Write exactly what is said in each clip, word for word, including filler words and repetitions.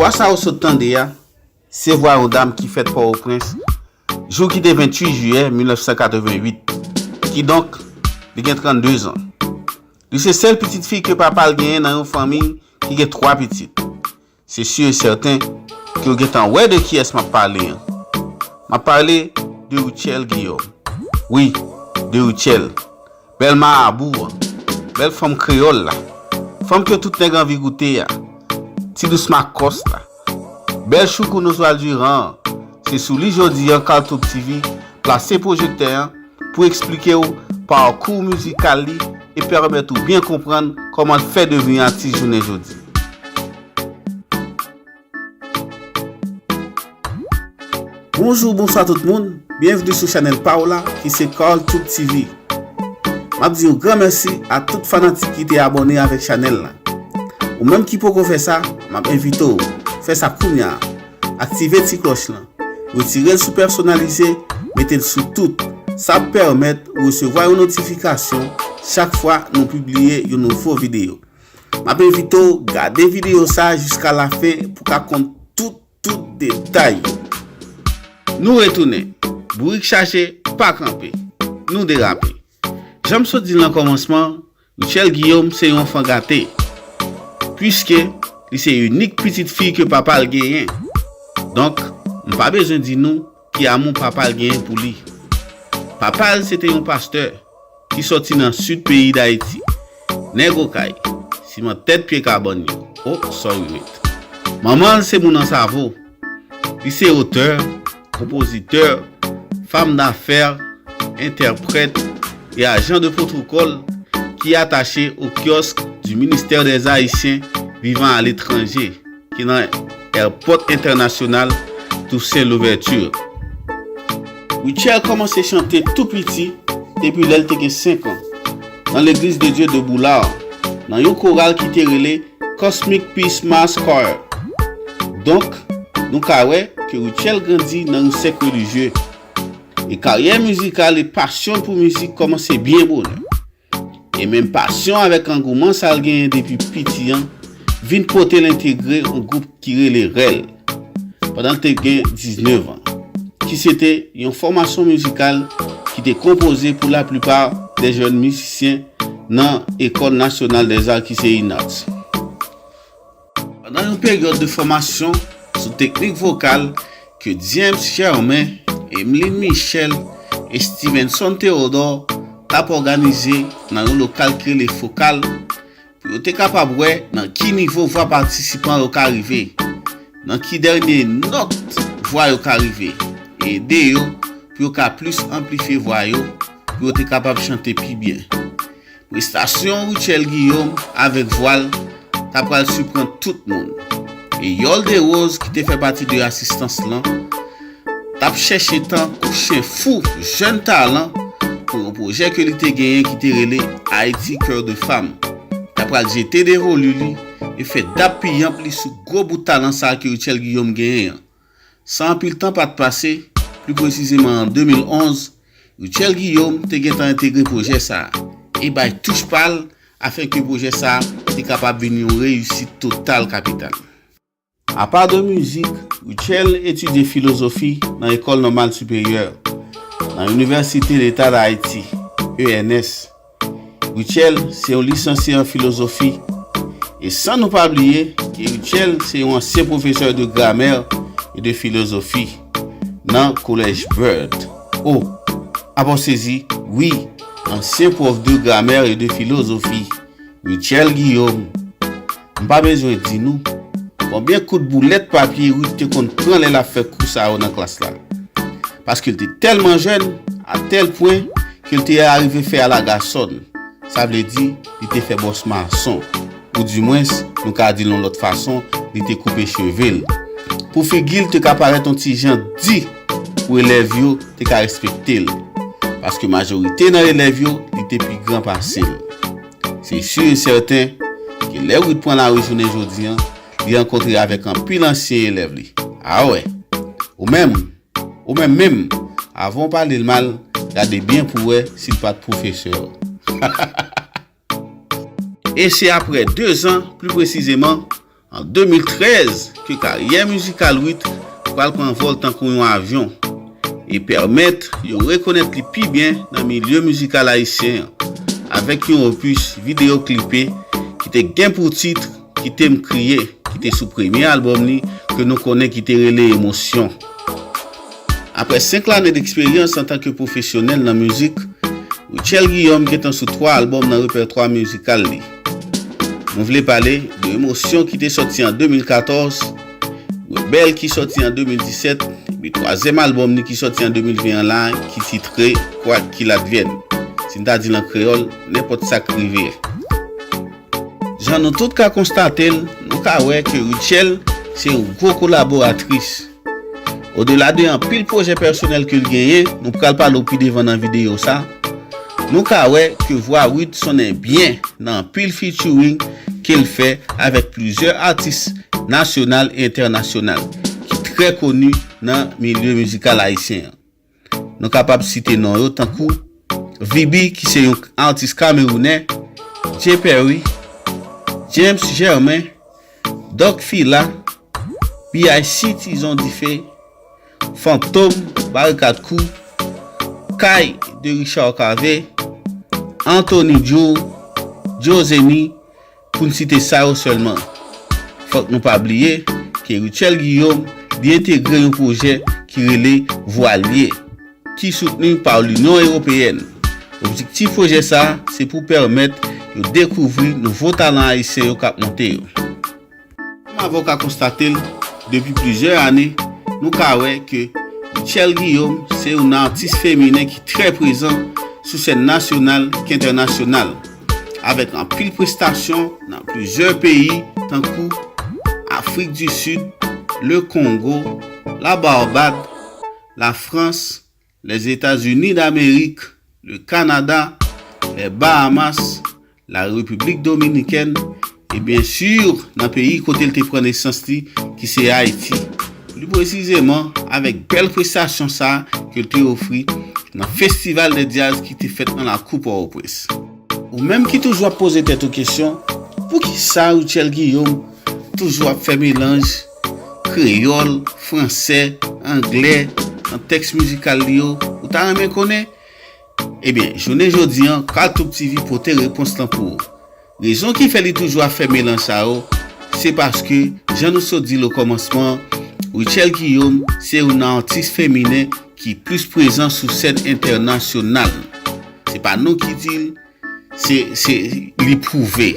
Vwa sa ou sot tande a, se vwa yon dam ki fèt Pòtoprens, jou ki te venntuit jiyè mil nèf san katreventuit. Kidonk, li gen trannde zan. Li se sèl pitit fi ke papa l genyen nan yon fanmi ki gen twa pitit. Se si e sèten ke w gentan wè de kiyès m ap pale an. M ap pale de Rutshelle Guillaume. Wi, de Rutshelle. Bèl marabou an. Bèl fanm kreyòl la. Fanm ke tout nèg anvi goute a. Ti dous makòs la. Bèl choukoun Oswald Durand an. Se sou li jodi an Carl Troupe T V plase pwojektè an pou eksplike w pakou mizikal li e pèmèt ou byen konprann kòman l fè devni atis jounen jodi. Bonjou, bonswa tout moun. Byenvni sou chanèl pa w la, ki se Carl Troupe T V. M ap di yon gran mèsi a tout fanatik ki te abòne avèk chanèl la. Ou menm ki poko fè sa, m ap envite w, fè sa kounye a. Aktive ti klòch lan. Retire l sou pèsonalize, mete l sou tout. Sa ap pèmèt ou resevwa yon notifikasyon chak fwa nou pibliye yon nouvo videyo. M ap envite w gade videyo sa a jiska lafen pou w ka konn tout, tout detay yo. Nou retounen. Bourik chache, pa kanpe. Nou derape. Jan m sot di l nan kòmansman, Rutshelle Guillaume se yon anfan gate, piske li se inik pitit fi ke papa l genyen. Donk, m pa bezwen di nou ki amou papa l genyen pou li. Papa l se te yon pastè ki sòti nan sid peyi Dayiti. Nèg Okay, siman tèt pye kabann yo. Oh, sorry, mate. Manman l se moun Ansavo. Li se otè, konpozitè, fanm dafè, entèprèt e ajan de pwotokòl ki atache au kiosque du Ministère des Haïtiens vivant à l'étranger, ki nan Èpòt Entènasyonal Toussaint Louverture. Rutshelle kòmanse chante tou piti, depi lè l te gen senk an, nan L'Église de Dieu de Boulard, nan yon koral ki te rele Cosmic Peace Mass Choir. Donk, nou ka wè ke Rutshelle grandi nan yon sèk relijye. E karyè mizikal e pasyon l pou mizik kòmanse byen bonè. E menm pasyon avèk angouman sa l genyen depi piti an vin pote l entegre yon gwoup ki rele Rèl pandan l te gen diznèf an, ki se te yon fòmasyon mizikal ki te konpoze pou laplipa de jèn mizisyen nan École Nationale des Arts ki se INARTS. Pandan yon peryòd de fòmasyon sou teknik vokal ke James Germain, Emeline Michel e Stevenson Théodore t ap òganize nan yon lokal ki rele Fokal, pou yo te kapab wè nan ki nivo vwa patisipan yo ka rive, nan ki dènye nòt vwa yo ka rive, e ede yo pou yo ka plis anplifye vwa yo, pou yo te kapab chante pi byen. Prestasyon Rutshelle Guillaume avèk vwa l ta pral siprann tout moun. E Yol Desroses, ki te fè pati de asistans lan, t ap chèche tankou chen fou jèn talan pou yon pwojè ke li te genyen ki te rele Haïti Cœur de Femme. T ap pral jete devolu li e fè dap piyanp li sou gwo bout talan sa a ke Rutshelle Guillaume genyen an. San anpil tan pa t pase, pli presizeman an de mil onz, Rutshelle Guillaume te gentan entegre pwojè sa a e bay touch pa l afin ke pwojè sa a te kapab vin yon reyisit total kapital. Apa de mizik, Rutshelle etidye filozofi nan École Normale Supérieure, nan Inivèsite Leta d Ayiti, E N S. Rutshelle se yon lisansye an filozofi. E san nou pa bliye ke Rutshelle se yon ansyen pwofesè de gramè e de filozofi nan Kolèj Byrd. O, apa w sezi, wi, ansyen pwòf de gramè e de filozofi, Rutshelle Guillaume. M pa bezwen di nou konbyen kout boulèt papye Ruth te konn pran lè l ap fè kou sa yo nan klas la. Paske l te tèlman jèn, a tèl pwen ke l te arive fè alagasòn. Sa vle di, li te fè bòs mason. Oudimwens, nou ka di l yon lòt fason, li te koupe cheve l. Pou figi l te ka parèt yon ti jan di, pou elèv yo te ka respekte l. Paske majorite nan elèv yo, li te pi gran pase l. Se si e sèten ke lè Ruth pran lari jounen jodi an, li rankontre avèk anpil ansyen elèv li. Awè, ou menm, ou menm menm, avan w pale l mal, gade byen pou w wè si l pa t pwofesè w. E se aprè de zan, pli presizeman, an de mil trèz ke karyè mizikal Ruth pral pran vòl tankou yon avyon e pèmèt yo rekonèt li pi byen nan milye mizikal ayisyen an, avèk yon opis videyo klipe ki te gen pou tit Kite m kriye, ki te sou premye albòm li ke nou konnen ki te rele Emosyon. Apre senk lane deksperyans antanke pwofesyonèl nan mizik, Rutshelle Guillaume gentan sou twa albòm nan repètwa mizikal li. Nou vle pale de Emosyon ki te sòti an de mil katòz, Rebèl ki sòti an de mil disèt, epi twazyèm albòm li ki sòti an de mil ven an la ki titre Quoi qu'il advienne. Si n ta di l an kreyòl, nenpòt sa k rive. Jan nou tout ka konstate l, nou ka wè ke Rutshelle se yon gwo kolaboratris. Odela de anpil pwojè pèsonèl ke l genyen, nou pral pale w pi devan nan videyo sa, nou ka wè ke vwa Ruth sonnen byen nan anpil featuring ke l fè avèk plizyè atis nasyonal e entènasyonal ki trè koni nan milye mizikal ayisyen an. Nou kapab site non yo tankou Vibi ki se yon atis kamerounè, Jay Perry, James Germain, Doc Fila, B I C Tizon Dife, Fantom, Barikad Crew, Kay de Richard Cavé, Anthony Joe, Joe Zeni, pou n site sa yo sèlman. Fòk nou pa bliye ke Rutshelle Guillaume li entegre yon pwojè ki rele Vwalye, ki soutni pa Linyon Ewopeyèn. Objektif pwojè sa a se pou pèmèt yo dekouvri nouvo talan ayisyen yo k ap monte yo. Kòm avè w ka konstate l, depi plizyè ane, nou ka wè ke Rutshelle Guillaume se youn nan atis feminen ki trè prezan sou sèn nasyonal k entènasyonal, avèk anpil prestasyon nan plizyè peyi tankou Afrik di Sid, Le Kongo, La Barbad, Lafrans, Lèzetazini Damerik, le Kanada, lè Bahamas, la Repiblik Dominikèn, e byen si nan peyi kote l te pran nesans li, ki se Ayiti. Pli presizeman, avèk bèl prestasyon sa a ke l te ofri nan Festival dè Djaz ki te fèt nan lakou Pòtoprens. Ou menm ki toujou ap poze tèt ou kesyon, poukisa Rutshelle Guillaume toujou ap fè melanj kreyòl, fransè, anglè nan tèks mizikal li yo, ou ta renmen konnen? Ebyen, jounen jodi an, Kaltoub T V pote repons lan pou ou. Rezon ki fè li toujou ap fè melanj sa yo, se paske, jan nou sot di l okòmansman, Rutshelle Guillaume se youn nan atis feminen ki plis prezan sou sèn entènasyonal. Se pa nou ki di l, se, se li pwouve.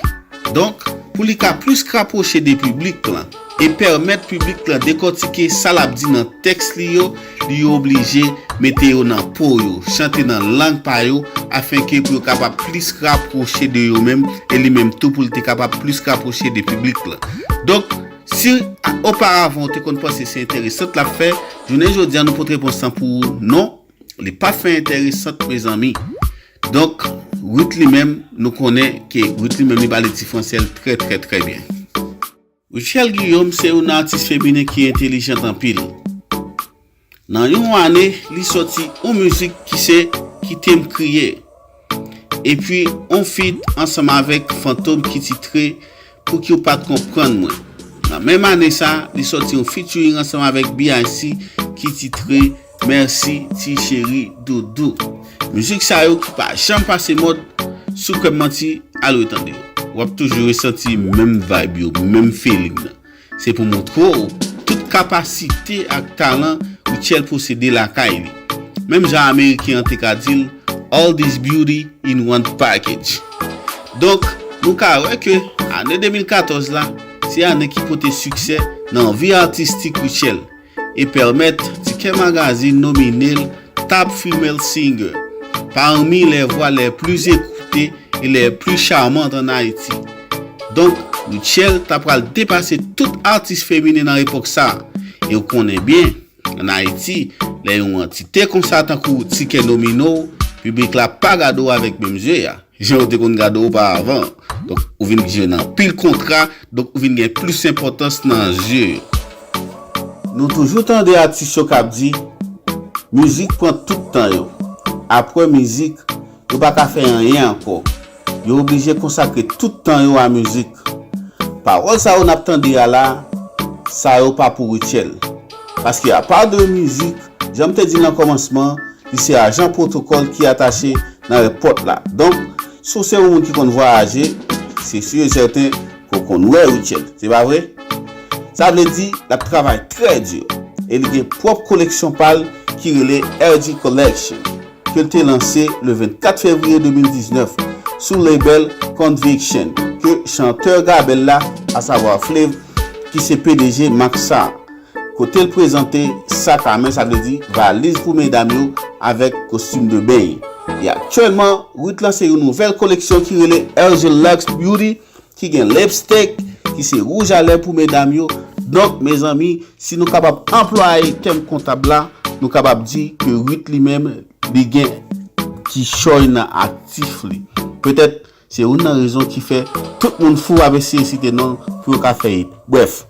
Donk, pou li ka plis rapwoche de piblik lan e pèmèt piblik lan dekòtike sa l ap di nan tèks li yo, li oblije mete yo nan po yo, chante nan lang pa yo, afenke pou yo kapab plis rapwoche de yo menm, e li menm tou pou l te kapab plis rapwoche de piblik lan. Donk, si a, oparavan ou te konn panse se enteresant l ap fè, jounen jodi a nou pot repons lan pou ou, non, li pa fè enteresant, mezanmi. Donk, Ruth li menm, nou konnen ke Ruth li menm li pale ti fransè l trè, trè, trè byen. Rutshelle Guillaume se youn nan atis feminen ki entelijant anpil. Nan yon ane, li sòti yon mizik ki se Kite m kriye. Epi, yon feat ansanm avèk Fantom ki titre Pouki w pa t konprann mwen. Nan menm ane sa, li sòti yon featuring ansanm avèk B I C ki titre Mèsi Ti Cheri Doudou. Mizik sa yo ki pa janm pase mòd, si w kwè m manti, al retande yo. W ap toujou resanti menm vibe yo, menm feeling nan. Se pou montre w tout kapasite ak talan Rutshelle posede lakay li. Menm jan Ameriken an te ka di l, "All this beauty in one package." Donk, nou ka wè ke ane de mil katòz la, se ane ki pote siksè nan vi atistik Rutshelle e pèmèt Ticket Magazine nomine l Top Female Singer, parmi les voix les plus écoutées et les plus charmantes en Haïti. Donk, Rutshelle ta pral depase tout atis feminen nan epòk sa a. E w konnen byen, ann Ayiti, lè yon antite konsa tankou Ticket nomine w, piblik la pa gade w avèk menm zye a, jan yo te konn gade w oparavan. Donk, ou vin jwenn anpil kontra, donk ou vin gen plis enpòtans nan zye yo. Nou toujou tande atis yo k ap di, mizik pran tout tan yo. Apre mizik, yo pa ka fè anyen ankò. Yo oblije konsakre tout tan yo a mizik. Pawòl sa yo n ap tande a la, sa yo pa pou Rutshelle. Paske apa de mizik, jan m te di nan kòmansman, li se ajan pwotokòl ki atache nan èpòt la. Donk, si w se yon moun ki konn vwayaje, se si e sèten ke w konn wè Rutshelle. Se pa vre? Sa vle di, l ap travay trè di e li gen pwòp koleksyon pa l ki rele R G Collection, ke l te lanse le vennkat fevriye de mil diznèf sou label Conviction, ke chantè Gabèl la, asavwa Flave, ki se P D G Maxar, kote l prezante sak a men, sa vle di valiz pou medam yo, avèk kostim de beny. E aktyèlman, Ruth lanse yon nouvèl koleksyon ki rele R G Luxe Beauty, ki gen lipstick, ki se wouj a lè pou medam yo. Donk, mezanmi, si nou kapab anplwaye tèm kontab la, nou kapab di ke Ruth li menm, li gen kichòy nan aktif li. Petèt, se youn nan rezon ki fè tout moun fou ap eseye site non l pou yo ka fè it. Brèf,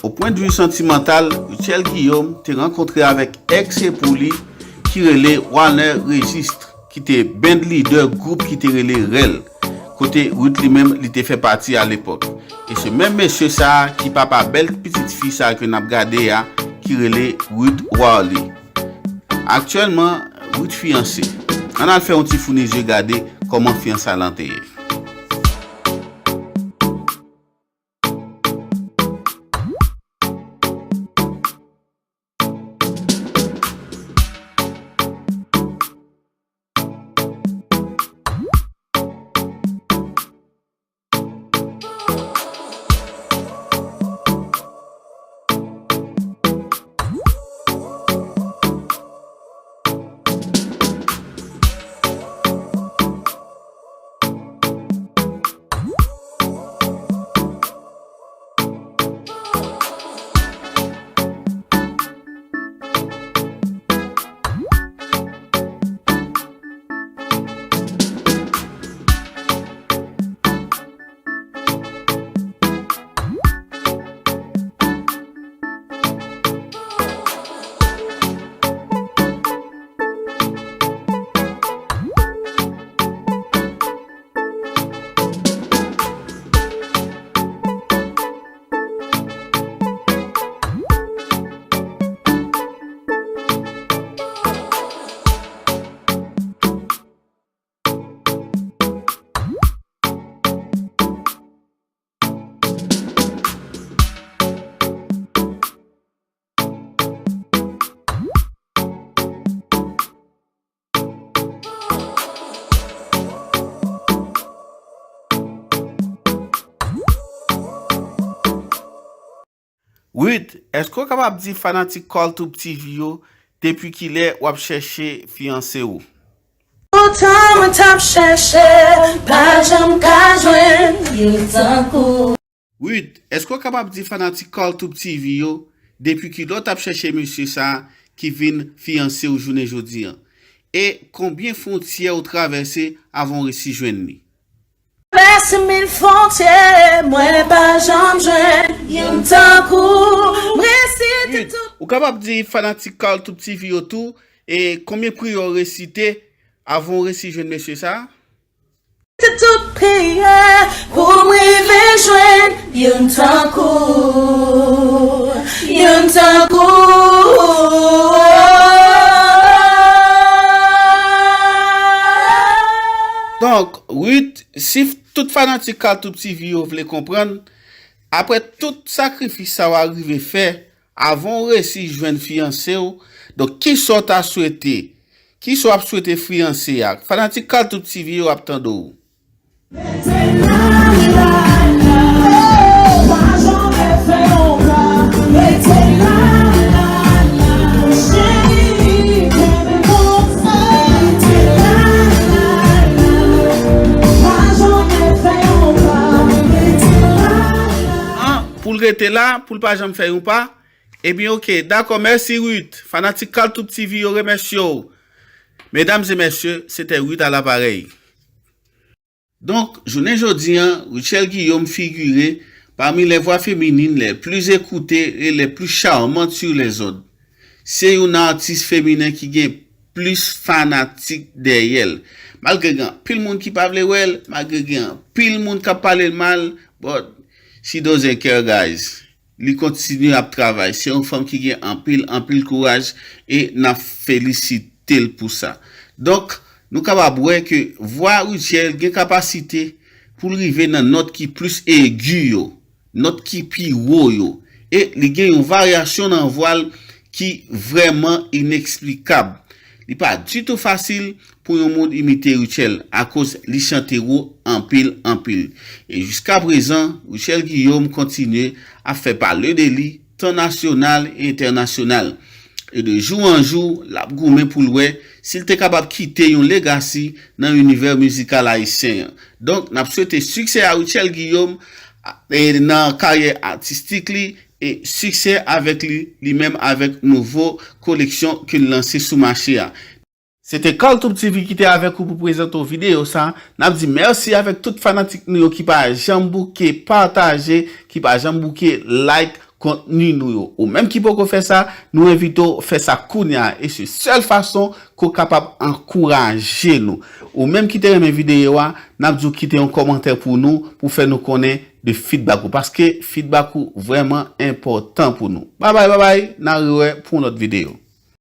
o pwendvi santimantal, Rutshelle Guillaume te rankontre avèk èks epou li ki rele Warner Régis, ki te band leader gwoup ki te rele Rèl, kote Ruth li menm li te fè pati alepòk. E se menm mesye sa a ki papa bèl pitit fi sa a ke n ap gade a, ki rele Ruth Warley. Aktyèlman, Ruth fiyanse. Ann al fè yon ti founi zye gade kòman fiyansa lan te ye. Ruth, èske w kapab di fanatik Carl Tube T V yo depi kilè w ap chèche fiyanse w? Lontan mwen t ap chèche, pa janm ka jwenn youn tankou. Ruth, èske w kapab di fanatik Carl Tube T V yo depi kilè w t ap chèche mesye sa a ki vin fiyanse w jounen jodi an? E konbyen fwontyè w travèse avan w resi jwenn li? Travèse mil fwontyè, mwen pa janm jwenn youn tankou. M resite tout. Ou kapab di fanatik Carl Tube T V yo tou, e konbyen priyè w resite avan w resi jwenn mesye sa a? Tout priyè pou m rive jwenn youn tankou, youn tankou. Donk, Ruth, si f-, tout fanatik Carl Tube T V yo vle konprann, apre tout sakrifis sa w a rive fè, avan w resi jwenn fiyanse w, donk, kisa w ta swete? Kisa w ap swete fiyanse a? Fanatik Carl Tube T V yo ap tande w. An, pou l rete la, pou l pa janm fè yon pa. Ebyen, oke, dakò, mèsi Ruth. Fanatik Carl Tube T V yo remèsye w. Medam e mesye, se te Ruth à l'appareil. Donk, jounen jodi an, Rutshelle Guillaume figure parmi les voix féminines les plus écoutées et les plus charmantes sur les ondes. Se youn nan atis feminen ki gen plis fanatik dèyè l. Malgre gen anpil moun ki pa vle wè l, malgre gen anpil moun k ap pale l mal, But she doesn't care, guys. Li kontinye ap travay. Se yon fanm ki gen anpil, anpil kouraj e n ap felisite l pou sa. Donk, nou kapab wè ke vwa Rutshelle gen kapasite pou l rive nan nòt ki plis egi yo, nòt ki pi wo yo. E li gen yon varyasyon nan vwa l ki vrèman ineksplikab. Li pa ditou fasil pou yon moun imite Rutshelle akoz li chante wo anpil, anpil. E jiskaprezan, Rutshelle Guillaume kontinye ap fè pale de li tan nasyonal e entènasyonal. E de jou an jou, l ap goumen pou l wè si l te kapab kite yon legasi nan inivè mizikal ayisyen an. Donk, n ap swete siksè a Rutshelle Guillaume e nan karyè atistik li e siksè avèk li, li menm avèk nouvo koleksyon ke l lanse sou mache a. Se te Carl Tube T V ki te avèk ou pou prezante w videyo sa. N ap di mèsi avèk tout fanatik nou yo ki pa janm bouke pataje, ki pa janm bouke like kontni nou yo. Ou menm ki poko fè sa, nou envite w fè sa kounye a. E se sèl fason ke w kapab ankouraje nou. Ou menm ki te renmen videyo a, n ap di w kite yon kòmantè pou nou, pou fè nou konnen de feedback ou. Paske feedback ou vrèman enpòtan pou nou. Babay, babay, n a rewè pou yon lòt videyo.